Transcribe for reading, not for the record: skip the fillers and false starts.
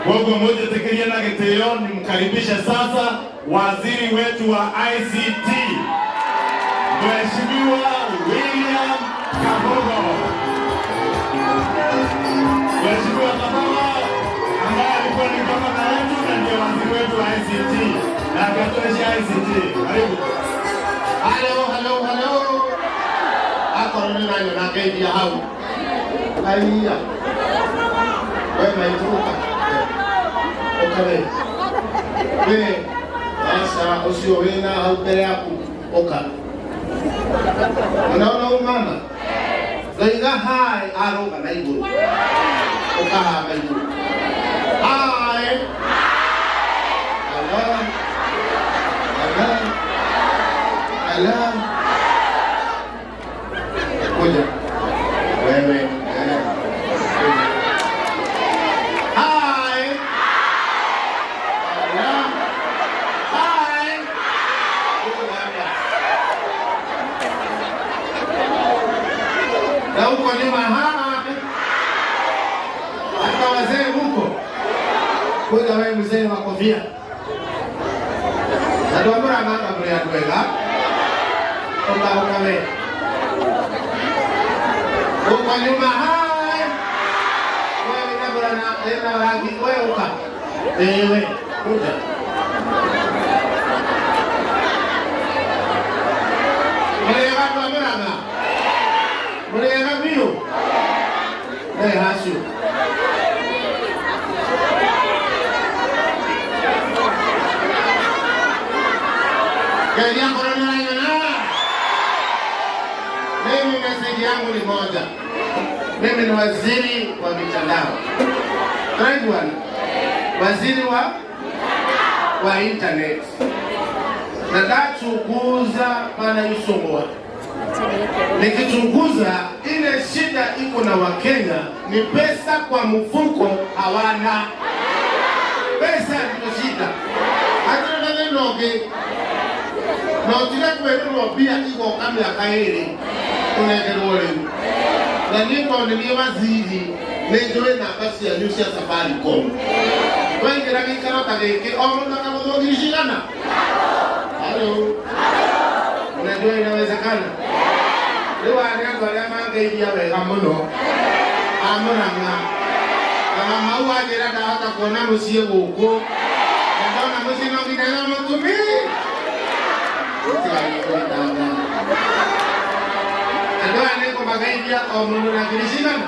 Koguo mujitikirie na gitio nimkaribishe sasa waziri wetu wa ICT, Mheshimiwa William Kabogo. Mheshimiwa Kabogo ambaye alikuwa ni gavana wetu na ndiye waziri wetu wa ICT na akatuletea ICT. Karibu. Halo, halo, halo. Akorwo nĩ ũranyona ngeithia hau. Aiya. We maitũ ũka. Ũka we. We. Sasa ũcio wĩna hau mbere yaku ũka. Unaona huyu mama? Ndoiga hai arũga na igũrũ. Ũka haha igũrũ. Hai. Hello. Hello. Hello. Kuja. Wewe. Eh. Kuja. Hi. Hello. Hi. Kuja hapa. Na huko nyuma hi. Hata wazee huko. Kuja wewe mzee wa kofia. Andũ a Mũrang'a mũrĩ andũ ega. Ũka ũka we. Huko nyuma hai. Wewe na bwana na rangi wewe uka. Ewe kuja. Mũrĩega andũ a Mũrang'a? Mũrĩega biũ? Rehe acio. Geria korwo nĩ ũranyona. Mimi message yangu ni moja. Mimi ni waziri wa mitandao. Tunajuana? Waziri wa internet. Na ndachunguza pana Isongoa. Nikichunguza ile shida iko na Wakenya ni pesa kwa mfuko hawana. Pesa ndio shida. Hatuna neno ũngĩ. Na ũtige kwĩrĩrwo mbia igoka mĩaka ĩrĩ ũnengerwo rĩu. Na niĩ tondũ nĩ niĩ waziri nĩ njũĩ namba cianyu cia Safaricom. Twaingĩra gĩikaro ta gĩkĩ o mũndũ akagũthwo ngiri cigana? Halo. Unajua inawezekana? Rĩu aya nĩ andũ arĩa mangeithia wega mũno a Mũrang'a. Na mama au anjĩra ndahota kuona mũciĩ gũkũ. Na ndona mũciĩ no nginya na mũtumia. Mũtigagie kũritanga. Andũ aya nĩ ngũmageithia o mũndũ na ngiri cigana?